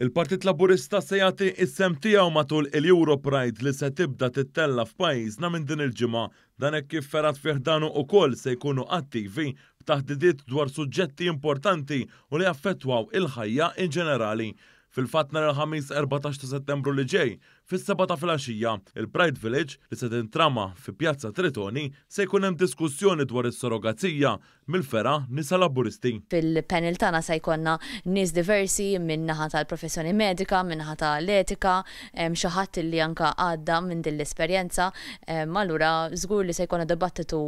Il-Partit Laburista se jagħti s-sehem tiegħu matul il-Europride li se tibda tittella' f'pajjiżna minn din il-ġimgħa. Dan hekk kif fergħat fi ħdanu ukoll se jkunu attivi b'taħdidiet dwar suġġetti importanti u li jaffettwaw il-ħajja in ġenerali. Fil-fatt nhar il-Ħamis 14 ta' Settembru li ġej, fis-sebgħa ta' filgħaxija, il-Pride Village li se tintrama fi Pjazza Tritoni se jkun hemm diskussjoni dwar is-surrogazija mill-fergħa Nisa Laburisti. Fil-panel tagħna se jkollna nies diversi minn naħa tal-professjoni medika, minn naħa ta' l-etika, xi ħadd li anke għadda minn din l-esperjenza. Allura żgur li se jkollna dibattitu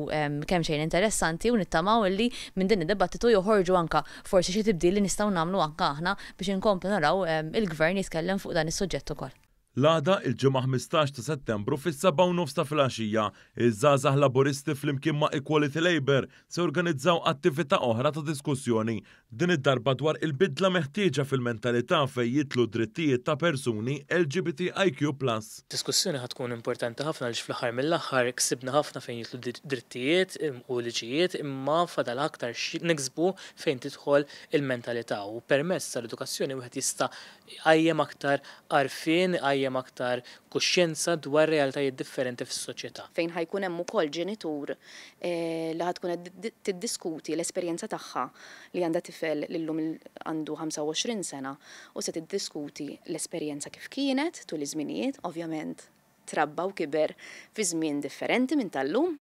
kemxejn interessanti u nittamaw li minn din id-dibattitu joħorġu anke forsi xi tibdil li nistgħu nagħmlu anke aħna biex inkomplu naraw il-Gvern jitkellem fuq dan is-suġġett ukoll. L-għada, il-Ġimgħa 15 ta' Settembru fis-sebgħa u nofs ta' filgħaxija, iż-Żgħażagħ Laburisti flimkien ma' Equality Labour se jorganizzaw attività oħra ta' diskussjoni, din id-darba dwar il-bidla meħtieġa fil-mentalità fejn jidħlu d-drittijiet ta' persuni LGBTIQ plus. Diskussjoni ħa tkun importanti ħafna għaliex fl-aħħar mill-aħħar ksibna ħafna fejn jidħlu drittijiet u liġijiet imma fadal aktar x'niksbu fejn tidħol il-mentalità u permezz tal-edukazzjoni wieħed jista' Iqajjem aktar għarfien, iqajjem aktar kuxjenza dwar realtajiet differenti fis-soċjetà. Fejn ħa jkun hemm ukoll ġenitur li ħa tkun qed tiddiskuti l-esperjenza tagħha li għandha tifel li llum għandu 25 sena u se tiddiskuti l-esperjenza kif kienet tul iż-żminijiet, ovvjament trabba u kiber fi żmien differenti minn tal-lum.